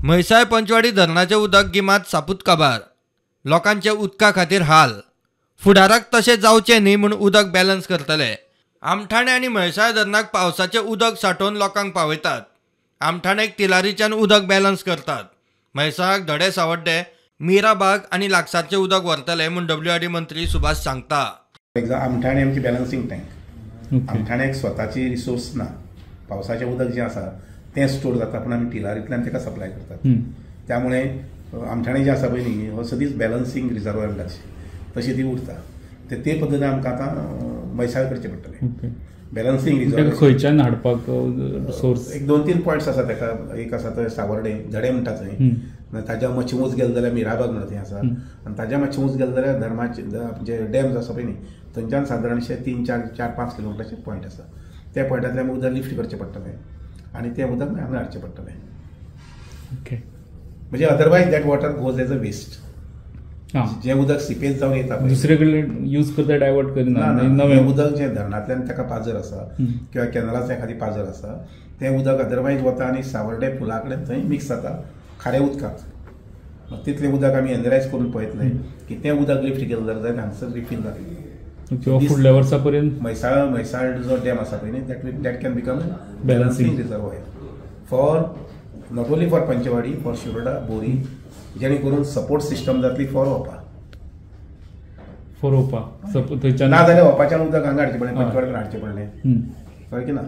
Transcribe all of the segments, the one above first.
म्हैसाळ पंचवाडी धरणाचें उदक गिमांत सापूत काबार, लोकांचे उदका खातीर हाल. फुडाराक तशें जावचें न्ही म्हूण उदक बॅलन्स करतले. आमठाणे आनी म्हैसाळ धरणाक पावसाचें उदक सांठोवन लोकांक पावयतात. आमठाणेक तिलारीच्यान उदक बॅलन्स करतात. म्हैसाळाक धडे सावड्डे, मीराबाग आनी लागसारचें उदक व्हरतले म्हूण WRD मंत्री सुभाष सांगता. आमठाणे आमची बॅलन्सींग टँक. आमठाण्याक स्वताची रिसोर्स ना. पावसाचें उदक जें आसा तें स्टोर जाता, पूण आमी टिलारींतल्यान ताका सप्लाय करतात. त्यामुळे आमठाणे जें आसा पळय न्ही, हो सदींच बॅलन्सींग रिजर्वर म्हणटा तशी ती उरता. ते पद्दतीन आमकां आतां म्हैसाळ करचें पडटलें. बॅलन्सींग रिजर्वर खंयच्यान हाडपाक सोर्स? एक 2-3 पॉयंट्स आसा ताका. एक आसा थंय सावर्डे धडे म्हणटा थंय, ताज्या मातशें ऊंच गेले जाल्यार मिराबाग म्हणटा थंय आसा, आनी ताज्या मातशें ऊंच गेले जाल्यार धर्माचे जे डॅम्स आसा पळय न्ही थंयच्यान सादारणशे 3-4, 4-5 किलोमिटराचे पॉयंट आसा. त्या पॉयंटांतल्यान आमी उदक लिफ्ट करचें पडटलें आनी तें उदक हांगा हाडचें पडटलें. ओके, म्हणजे otherwise that water goes as a waste. जें उदक सिपेज जावन येता दुसरे कडेन यूज करता, डायवर्ट करिना. नवें उदक जें धरणांतल्यान ताका पाजर आसा किंवा कॅनलाच्या एखादी पाजर आसा, तें उदक अदरवायज वता आनी सावर्डे पुला कडेन थंय मिक्स जाता खाऱ्या उदकांत. तितलें उदक आमी एनलायज करून पळयतले की तें उदक लिफ्ट केलें जाल्यार जायत हांगसर रिफील जातलें. फुडल्या वर्सा पर्यंत म्हैसाळ जो डॅम आसा पळय न्ही, that can become balancing reservoir for not only for Panchwadi, for Shiroda, Bori, जेणे करून सपोर्ट सिस्टम जातली फॉर ओपा. फॉर ओपा ना जाल्यार ओपाच्यान उदक हांगा हाडचें पडलें, पंचवाडीकडेन हाडचें पडलें, कळ्ळें की ना.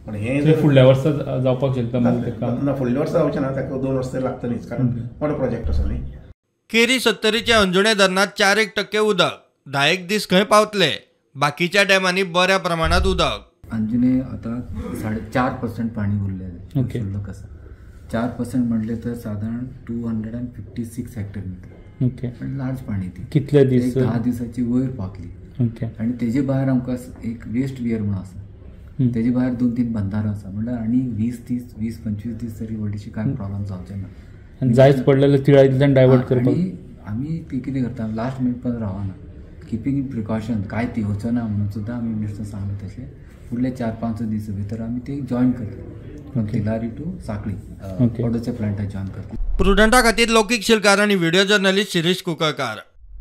पण हें फुडल्या वर्सा जावपाक शकता ना, फुडल्या वर्सा जावचें ना, ताका 2 वर्सां तरी लागतलीच, कारण मोठो प्रोजेक्ट आसा न्ही. केरी सत्तरीच्या अंजुणे धरणांत 4% उदक, 10 दीस खंय पावतले. बाकीच्या डॅमांनी बऱ्या प्रमाणांत उदक. अंजुणे आता 4.5% पाणी उरलेलें शिल्लक आसा. 4% म्हणले तर साधारण 256 हेक्टर मीटर. ओके, लार्ज पाणी ती. कितले दीस? 10 दिसाची वयर पावतली. ओके, आनी तेजे भायर आमकां एक वेस्ट वियर म्हणून आसा, तेजे भायर 2-3 बंधारां आसा, म्हणल्यार आनी 20-30, 20-25 दीस तरी व्हडलीशी कांय प्रॉब्लम जावचें ना. जायच पडलें तिळांतल्यान डायवर्ट करपाक. आनी आमी ती कितें करता, लास्ट मिनट पण रावना, किपींग इन प्रिकॉशन, कांय ती येवचो ना म्हणून सुद्दां आमी मिनिस्टर सांगलें तशें फुडले 4-5 दीस भितर आमी ते जॉयन करतले. फ्रॉम तिलारी टू साखळी पडोचे प्लांटाक जॉयन करतले. प्रुडंटा खातीर लौकीक शिलकार आनी व्हिडिओ जर्नलिस्ट शिरीष कुंकळकार.